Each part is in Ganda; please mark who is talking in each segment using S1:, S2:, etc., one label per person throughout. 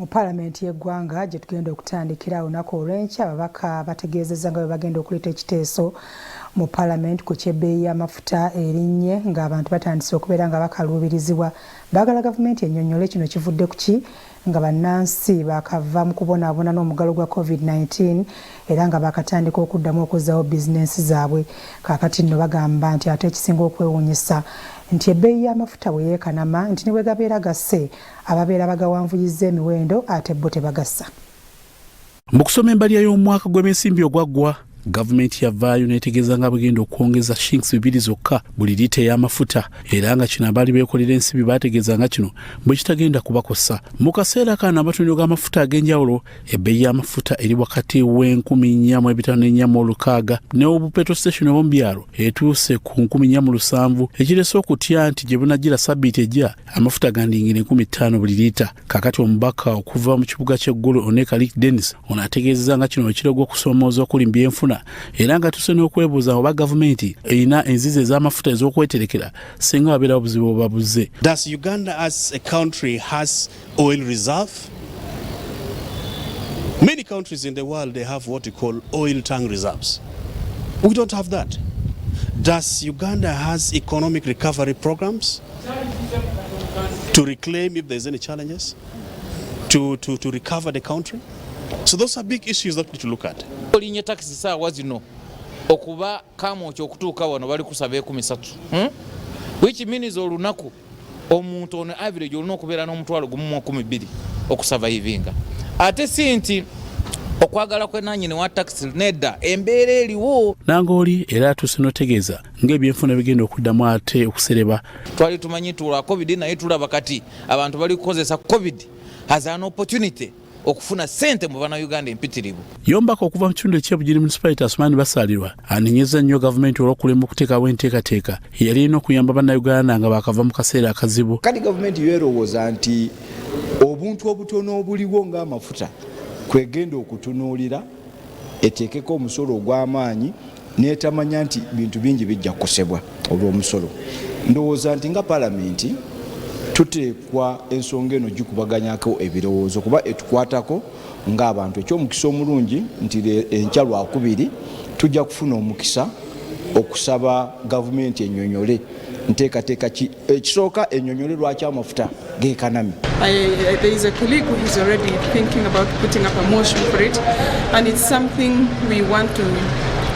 S1: Mu Paalamenti y'eggwanga gye tugenda okutandikira olunaku olw'enkya, ababaka bategeezezza nga bwe bagenda okuleeta ekiteeso mu Paalamenti ku ky'ebbeeyi y'amafuta erinnye, ng'abantu batandise okubeera nga bakaluubirizibwa. Baagala gavumenti ennyonnyole kino kivudde ku ki, nga bannansi bakava mu kubonaabona n'omugalo gwa COVID-19 era nga bakatandika okuddamu okuzzaawo bizinensi zaabwe. Kaakati nno bagamba nti ate ekisinga okwewuunyisa nti ebbeeyi y'amafuta bwe yeekanama, nti ne bwe gabeera gasse, ababeera bagawanvuyizza emiwendo ate bo tebagassa.
S2: Mu kusoma embalirira y'omwaka gw'ebyensimbi ogwaggwa, gavumenti yavaayo n'etegeeza nga bwegenda okwongeza shillings 2 zokka buli liita ey'amafuta, era nga kino abaali beekolera ensimbi baategeeza nga kino bwe kitagenda kubakosa. Mu kaseera kano amatundiro g'amafuta ag'enjawulo, ebbeeyi y'amafuta eri wakati w'4560 ne obu petrol station obw'omu byalo etuuse ku 470, ekirese okutya nti gye bunagira sabbiiti ejja amafuta gandiyingira 5000 buli liita. Kakati omubaka okuva mu kibuga ky'e Gulu, Oneka Lik Dennis, ono ategeezezza nga kino ekiraga okusoomooza okuli mu byenfuna, era nga tuse n'okwebuuza oba gavumenti erina enzizi ez'amafuta ez'okweterekera singa wabeerawo obuzibu obubabuze.
S3: Does Uganda as a country has oil reserve? Many countries in the world, they have what we call oil tank reserves. We don't have that. Does Uganda has economic recovery programs to reclaim if there's any challenges, to recover the country? So those are big issues that we need to look at.
S4: Olinye takisi saawa zino okuba Kamwokya okutuuka wano bali kusaba 13, Which means olunaku omuntu ono average olina okubeera n'10,012 okusurvivinga. Ate si nti okwagala kwenanyini wa takisi, nedda, embeera eriwo.
S2: Nangoli era atuuse n'otegeeza ng'ebyenfuna bigenda okuddamu ate okusereba.
S4: Twali tumanyi tulwa COVID, naye tulaba kati abantu bali kukozesa COVID as an opportunity okufuna sente mu Bannayuganda empitirivu.
S2: Yombaka okuva mu kitundu eky'e Bugiri Municipality, Asumaani Basaalirwa, anenyeza nnyo gavumenti olw'okulema okuteekawo enteekateeka eyali erina okuyamba Bannayuganda nga baakava mu kaseera akazibu.
S5: Kati gavumenti yeerowooza nti obuntu obutono obuliwo ng'amafuta kwegenda okutunuulira eteekeko omusolo ogw'amaanyi, netamanya nti bintu bingi bijja kukosebwa olw'omusolo. Ndowooza nti nga Palamenti tuteekwa ensonga eno gikubaganyako ebirowoozo kuba etukwatako ng'abantu. Ekyomukisa omulungi nti enkya Lwakubiri tujja kufuna omukisa okusaba gavumenti ennyonnyole nteekateeka ki. Ekisooka, ennyonnyole lwaki amafuta geekanamye.
S6: There is a colleague who is already thinking about putting up a motion for it, and it's something we want to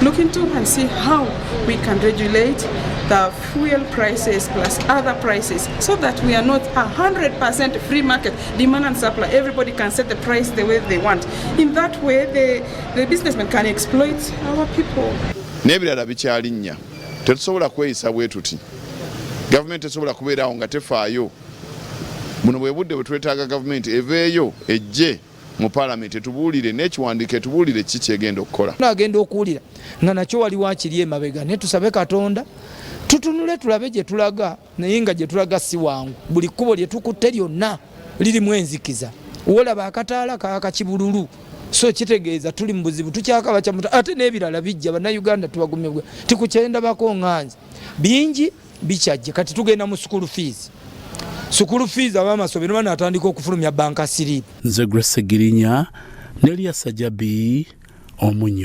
S6: look into and see how we can regulate the fuel prices plus other prices so that we are not 100% free market, demand and supply. Everybody can set the price the way they want. In that way, the businessmen can exploit our people.
S7: N'ebirala bikyalinnya. Tetusobola kweyisa bwe tuti. Gavumenti tesobola kubeerawo nga tefaayo. Buno bwe budde bwe twetaaga gavumenti eveeyo ejje mu Paalamenti etubuulire n'ekiwandiiko, etubuulire ki kyegenda okukola.
S8: Agenda okuwulira nga nakyo wali wakiri emabega, naye tusabe Katonda tutunule tulabe gye tulaga, naye nga gye tulaga si wangu. Buli kkubo lye tukutte lyonna lirimu enzikiza. Wolaba akataala kaaka kibululu, so kitegeeza tuli mu buzibu, tukyakaba kyamuta, ate n'ebirala bijja. Bannayuganda tubagumye tikukyendabako nganze bingi bikyajja. Kati tugenda mu school fees, school fees, ab'amasomero banatandika okufulumya bank slip.
S2: Nze Grace Girinya ne Elias Sajabi Omunyo.